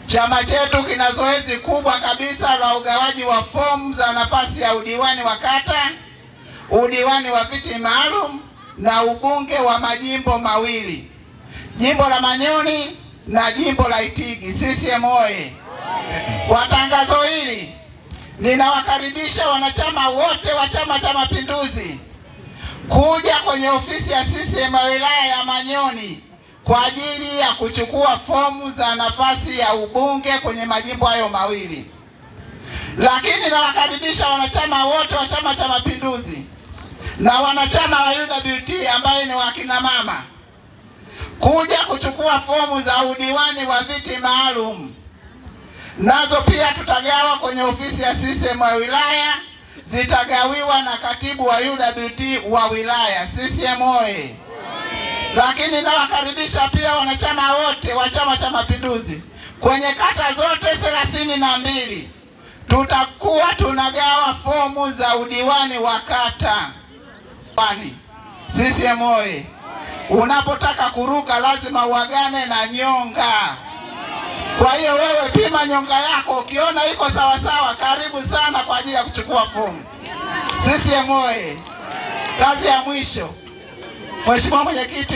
Chama chetu kina zoezi kubwa kabisa la ugawaji wa fomu za nafasi ya udiwani wa kata, udiwani wa viti maalum na ubunge wa majimbo mawili, jimbo la Manyoni na jimbo la Itigi. CCM oye! Kwa tangazo hili ninawakaribisha wanachama wote wa Chama cha Mapinduzi kuja kwenye ofisi ya CCM ya wilaya ya Manyoni kwa ajili ya kuchukua fomu za nafasi ya ubunge kwenye majimbo hayo mawili. Lakini nawakaribisha wanachama wote wa Chama cha Mapinduzi na wanachama wa UWT ambaye ni wakina mama kuja kuchukua fomu za udiwani wa viti maalum. Nazo pia tutagawa kwenye ofisi ya CCM wa wilaya, zitagawiwa na katibu wa UWT wa wilaya. CCM oye! Lakini nawakaribisha pia wanachama wote wa Chama cha Mapinduzi kwenye kata zote 32 tutakuwa tunagawa fomu za udiwani wa kata. CCM oye! Unapotaka kuruka lazima uagane na nyonga. Kwa hiyo wewe pima nyonga yako, ukiona iko sawa sawa, karibu sana kwa ajili ya kuchukua fomu. CCM oye! Kazi ya mwisho, Mheshimiwa Mwenyekiti.